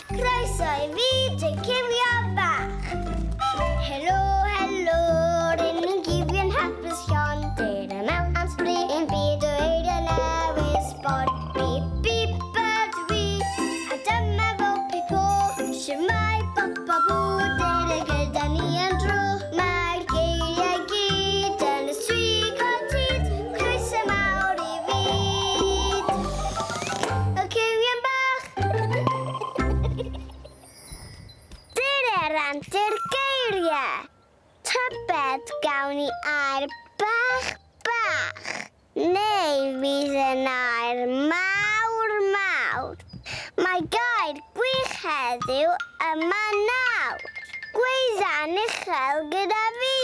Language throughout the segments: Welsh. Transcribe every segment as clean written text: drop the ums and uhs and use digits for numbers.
Croeso i fyd y cywion bach! Helo, helo, rŷn ni'n gywion hapus llon. Dere mewn am sbri i'n byd o eiriau newydd sbon. Bip, bip ydw i, a dyma fo Pip-o. Shwmae bop a bw, dere gyda ni am dro. Mae'r geiriau gyd yn y swigod hud. Croeso mawr i fyd y cywion bach. Dyre'r antur geiriau. Tybed gawn ni air bach bach, neu fydd yn air mawr mawr. Mae gair gwych heddiw yma nawr. Gweidda'n uchel gyda fi.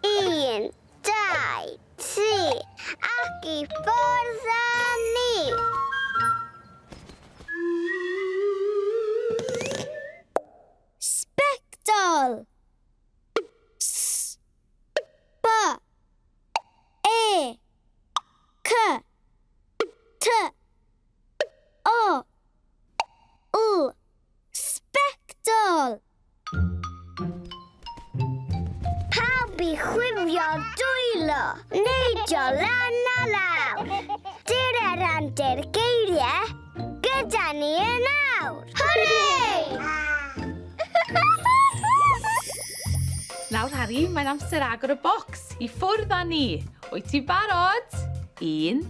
Un, dau, tri, ac i ffwrdd â ni! Sbectol! S B E C T O L. Sbectol! Pawb i chwifio dwylo, neidio lan a lawr. Dyr yr antur geiriau, gyda ni yn awr. Hwrê! Nawr, Harry, mae'n amser agor y bocs. I ffwrdd â ni. Wyt ti'n barod? Un,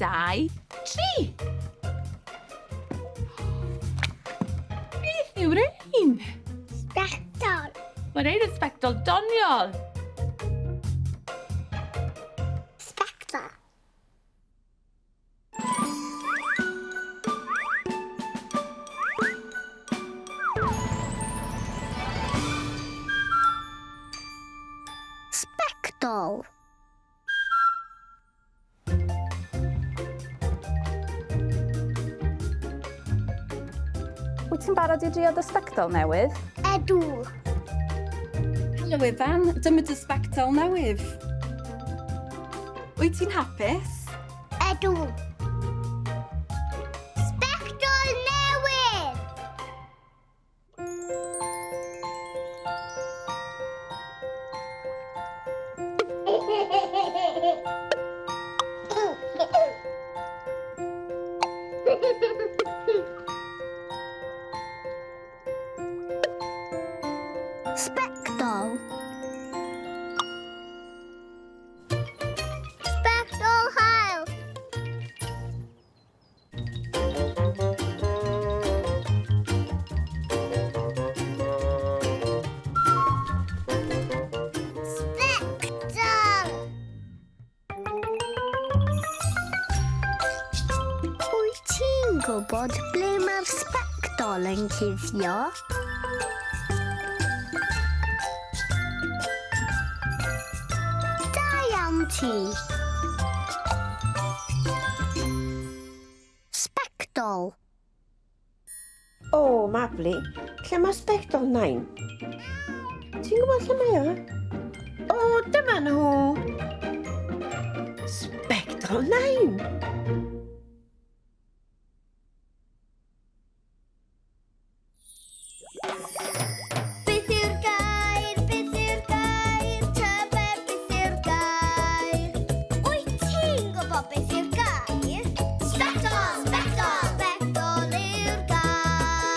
dau, tri. Beth yw'r ein? Sbectol. Mae'n ein yn sbectol doniol. Sbectol. Sbectol. Wyt ti'n barod i drio dy sbectol newydd? Ydw. Helo Ifan, dyma dy sbectol newydd. Wyt ti'n hapus? Ydw. Sbectol newydd! Sbectol. Sbectol haul. Sbectol! Wyt ti'n gwybod ble mae'r sbectol yn cuddio? Da iawn ti! Sbectol. O, Mabli, lle mae sbectol nain? Ti'n gwybod lle mae o? O, dyma nhw! Sbectol nain! Beth yw'r gair? Beth yw'r gair? Tybed beth yw'r gair? Wyt ti'n gwybod beth yw'r gair? Sbectol! Sbectol! Sbectol yw'r gair.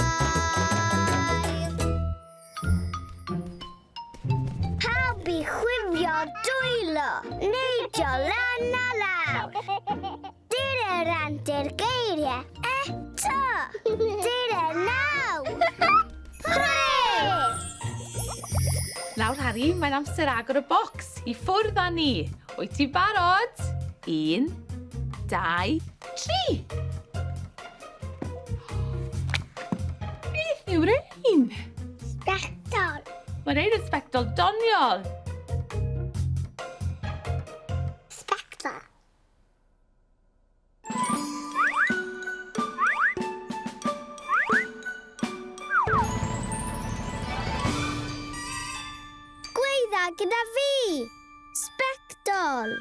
Pawb i chwifio dwylo, neidio lan a lawr. Dyr yr antur geiriau eto! Dyr y naw! Hwrê! Nawr, Harry, mae'n amser agor y bocs. I ffwrdd â ni. Wyt ti'n barod? Un, dau, tri. Beth yw'r ein? Sbectol. Mae'n ein yn sbectol doniol. Sbectol. Gweidda gyda fi! Sbectol!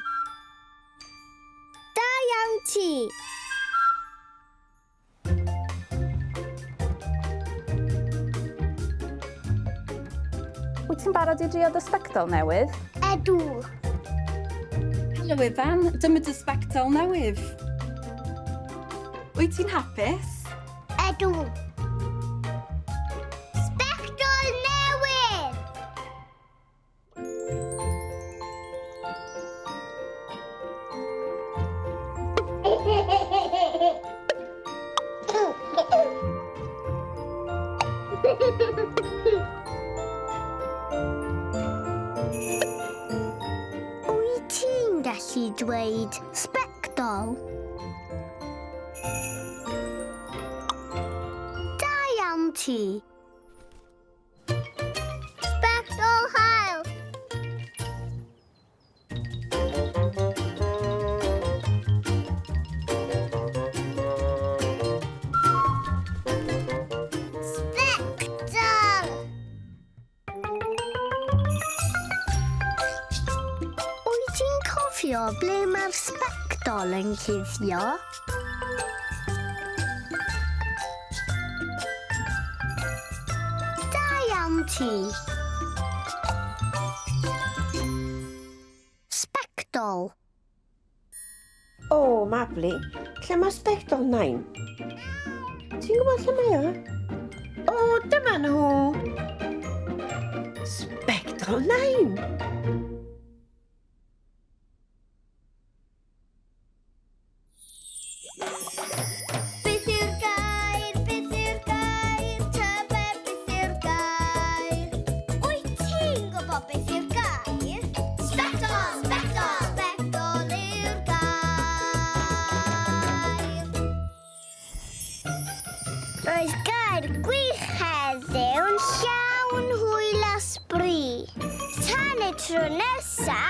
Da iawn ti! Wyt ti'n barod i drio dy sbectol newydd? Ydw. Helo Ifan, dyma dy sbectol newydd. Wyt ti'n hapus? Ydw. Sbectol newydd! Wyt ti'n gallu dweud sbectol? Da iawn ti. Sbectol haul! Sbectol! Wyt ti'n cofio ble mae'r sbectol yn cuddio? Da iawn ti. Sbectol. O, Mabli, lle mae sbectol nain? Ti'n gwybod lle mae o? O, dyma nhw! Sbectol nain! Beth yw'r gair? Beth yw'r gair? Tybed beth yw'r gair? Wyt ti'n gwybod beth yw'r gair? Sbectol! Sbectol! Sbectol yw'r gair. Roedd gair gwych heddiw'n llawn hwyl a sbri. Tan y tro nesa!